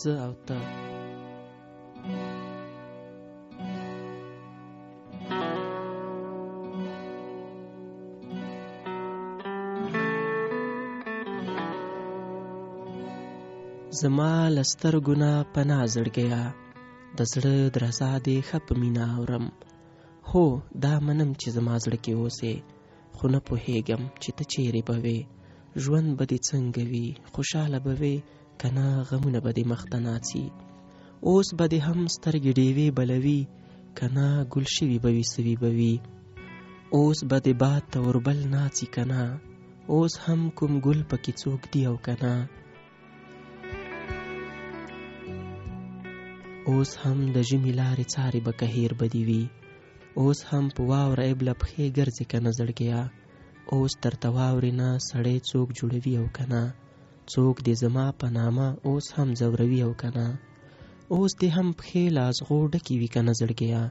زه او ته. زما له سترګو نه پناه زړګیه، د زړه درزا دې ښه په مینه اورم. هو دا منم چې زما زړه کې اوسې، خو نه پوهېږم چې ته چیرې به وې. ژوند به دې څنګه وي، خوشحاله به وې که نه غمونه به دې مخته ناڅي. اوس به دې هم سترګې ډېوې بلوي که نه ګل شوي به وي سوي به وي. اوس به دې باد ته اوربل ناڅي که نه، اوس هم کوم ګل پکې څوک دي او که نه. اوس هم د ژمي لارې څارې به که هېر به دې وي. اوس هم په واوره ابله پښې ګرځې که نه زړګیه. اوس درته واورې نه سړی څوک جوړوي او که نه. څوک دې زما په نامه اوس هم ځوروي او که نه. اوس دې هم پښې له ازغو ډکې وي که نه زړګیه.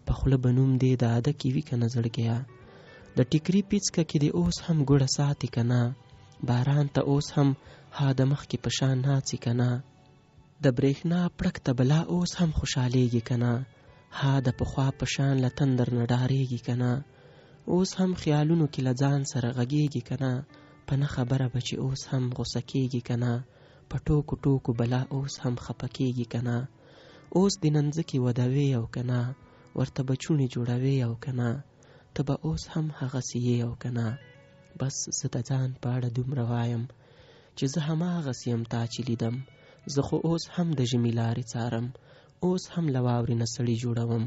په خوله به نوم دې د ادکې وي که نه زړګیه. د ټیکري پیڅکه کې دې اوس هم ګوړه ساتې که نه. باران ته اوس هم ها د مخکې په شان ناڅې که نه. د برېښنا پړک ته به لا اوس هم خوشحالېږې که نه. ها د پخوا په شان له تندر نه ډارېږې که نه. اوس هم خیالونو کې له ځان سره غږېږې که نه. په نه خبره به چې اوس هم غوسه کېږې که نه. په ټوکو ټوکو به لا اوس هم خپه کېږې که نه. اوس دې ننځکې ودوې او که نه. ورته به چوڼې جوړوې او که نه. ته به اوس هم هغسې یې او که نه. بس زه د ځان په اړه دومره وایم چې زه هماغسې یم تا چې لیدم. زه خو اوس هم د ژمي لارې څارم، اوس هم له واورې نه سړي جوړوم.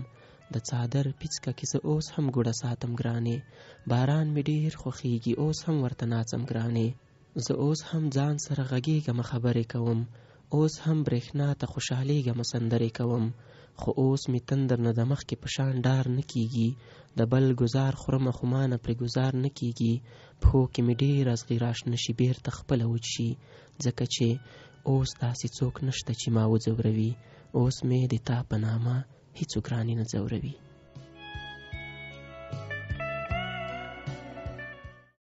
د څادر پیڅکه کې زه اوس هم ګوړه ساتم ګرانې. باران مې ډېر خوښېږي، اوس هم ورته ناڅم ګرانې. زه اوس هم ځان سره غږېږمه خبرې کوم، اوس هم برېښنا ته خوشحالېږمه سندرې کوم. خو اوس مې تندر نه د مخکې په شان ډار نه کېږي، د بل ګزار خورمه خو مانه پرې ګزار نه کېږي. پښو کې مې ډېر ازغي راشنه شي بېرته خپله وچ شي، ځکه چې اوس داسې څوک نشته چې ما وځوروي. اوس مې د تا په نامه هیڅوک رانې نه ځوروي.